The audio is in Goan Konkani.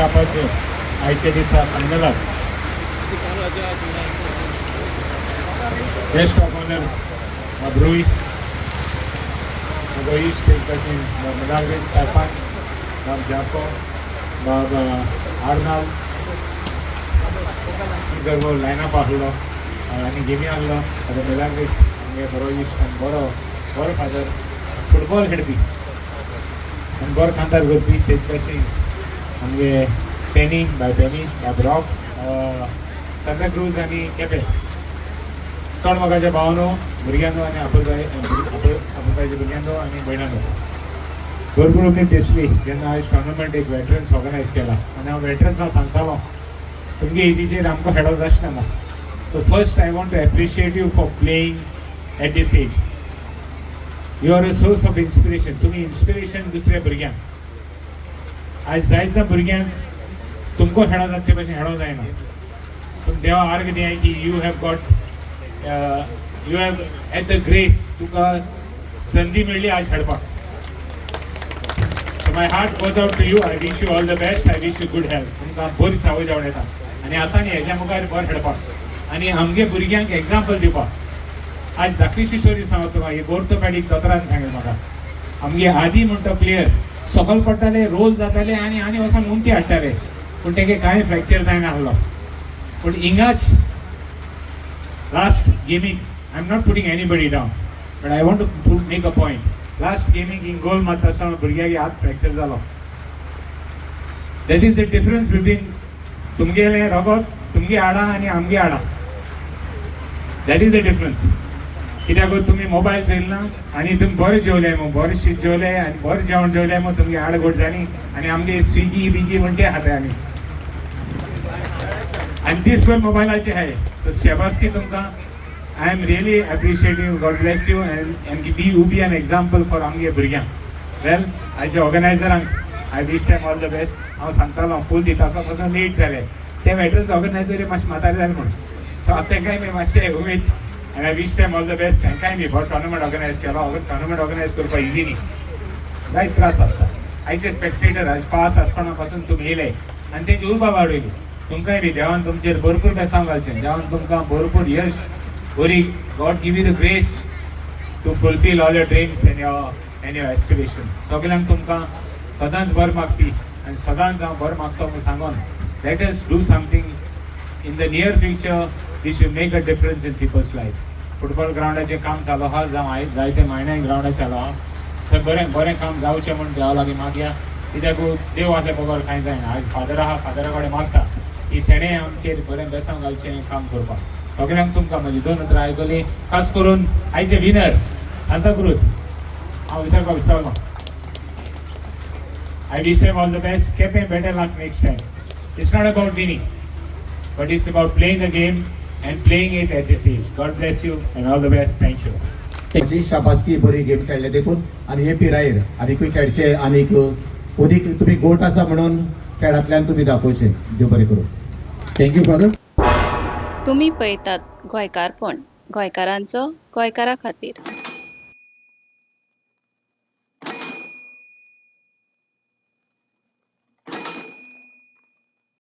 कापाचे आयच्या दिसा फायनलाक गेस्ट ऑफ ऑनर बाब रोहित, बाब इश, तेच भाशेन बाब मिलाग्रीस सरपंच, बाब जाको, बाब आर्नाल गर्व लायनअप आहलो आनी गेमी आहलो. आतां मिलाग्रीस आमगे बरो इश्ट आनी बरो बरो फादर, फुटबॉल खेळपी आनी बरो कांतार करपी. तेच भाशेन आमगे पेनी, बाय पेनी, बाब रॉक, सांताक्रूज आनी केपें चड मोगाच्या भावानो, भुरग्यांनो आनी आपुलकाय आपुलकायच्या भुरग्यांनो आनी भयणांनो, भरपूर उमेद दिसली जेन्ना आयज टॉर्नामेंट एक वेटरन्स ऑर्गनायज केला. आनी हांव वेटरन्सांक सांगतालो, तुमगे एजीचेर आमकां खेळो जायना ना. So first I want to appreciate you for playing at this age. You are a source of inspiration. तुमी इन्स्पिरेशन दुसऱ्या भुरग्यांक. आयज जायत्या भुरग्यांक तुमकां खेळो जाता ते भशेन खेळो जायना, पूण देवा आर्ग दियाय की you have had the grace, तुका संदी मेळ्ळी आज खेळपाक. So my heart goes out to you. I wish you all the best. I wish you good health. तुमकां बरी सावय जावन येता आनी आतां न्ही, हेज्या मुखार बरें खेळपाक आनी आमगे भुरग्यांक एग्जाम्पल दिवपाक. आज धाकलीशी स्टोरी सांगता तुका. ही ऑर्थोपॅडीक दोतोरान सांगलें म्हाका. आमगे आदी म्हणटा प्लेयर सकल पडटाले, रोल जाताले आनी आनी वचोन उमटी हाडटाले, पूण तेगे कांय फ्रॅक्चर जायना आसलो. पूण हिंगाच last गेमीक, I am not putting anybody down, but I want to make a point, last गेमीक हिंग गोल मारता आसतना भुरग्याक हात फ्रॅक्चर जालो. That is the difference between तुमगेलें रगत, तुमगे हाडां आनी आमगे हाडां. That is the difference. कित्याक तुमी मोबायल चोयला ना आनी तुमी बरें जेवले मग, बरें शीत जेवले आनी बरें जेवण जेवले मग, तुमगे हाड घट जाली. आनी आमगे स्विगी बिगी म्हणटे खाताय आमी आनी दीसभर मोबायलाचे हाय. सो शेबासकी तुमकां. I am really appreciate you. God bless you and be you be an example for आमगे भुरग्यांक. वेल, आयच्या ऑर्गनायझरांक I wish them all the best. हांव सांगतालो, फूल दिता आसा पासून लेट जाले ते वेटरन्स ऑर्गनायझर मातशें म्हातारे जाले म्हूण. सो आतां तेंकांय बी मातशें उमेद आनी I wish them all the best. तेंकांय बी बरो टॉर्नामेंट ऑर्गनायज केलो. टॉर्नामेंट ऑर्गनायज करपाक इजी न्ही, जायत त्रास आसता. आयचे स्पेक्टेटर आयज पास आसतना पासून तुमी येयले आनी तेंची उर्बा वाडयली. तुमकांय बी देवान तुमचेर भरपूर बेसांव घालचें. देवान तुमकां भरपूर यश बरी, God give you the grace to fulfill all your dreams and your aspirations. सगल्यांक तुमकां सदांच बरें मागपी आनी सदांच हांव बरें मागता म्हूण सांगोन, let us do something in the near future which will make a difference in people's life. Football ग्रावंडाचें काम चालू आहा, जावं आयज जायते म्हयन्या ग्रावंडार चालू आहा. बरें बरें काम जावचें म्हूण देवा लागीं मागया, कित्याक देव आसले बगर कांय जायना. आयज फादर आहा, फादरा कडेन मागता की तेणें आमचेर बरें बेसांव घालचें काम करपाक. सगल्यांक तुमकां म्हजी दोन उतरां आयकली, खास करून आयचे विनर सांताक्रूज, हांव विसरपाक विसरलो. I wish them all the best. Kepe, better luck next time. It's not about winning, but it's about playing the game and playing it at this age. God bless you and all the best. Thank you. ताची शाबासकी, बरी गेम खेळ्ळे देखून आनी हे पिरायेर आनीकूय खेळचे आनीक अदीक तुमी गोट आसा म्हणून खेळांतल्यान तुमी दाखोवचे. देव बरें करूं. Thank you father. तुमी पळयतात गोंयकारपण, गोंयकारांचो गोंयकारा खातीर.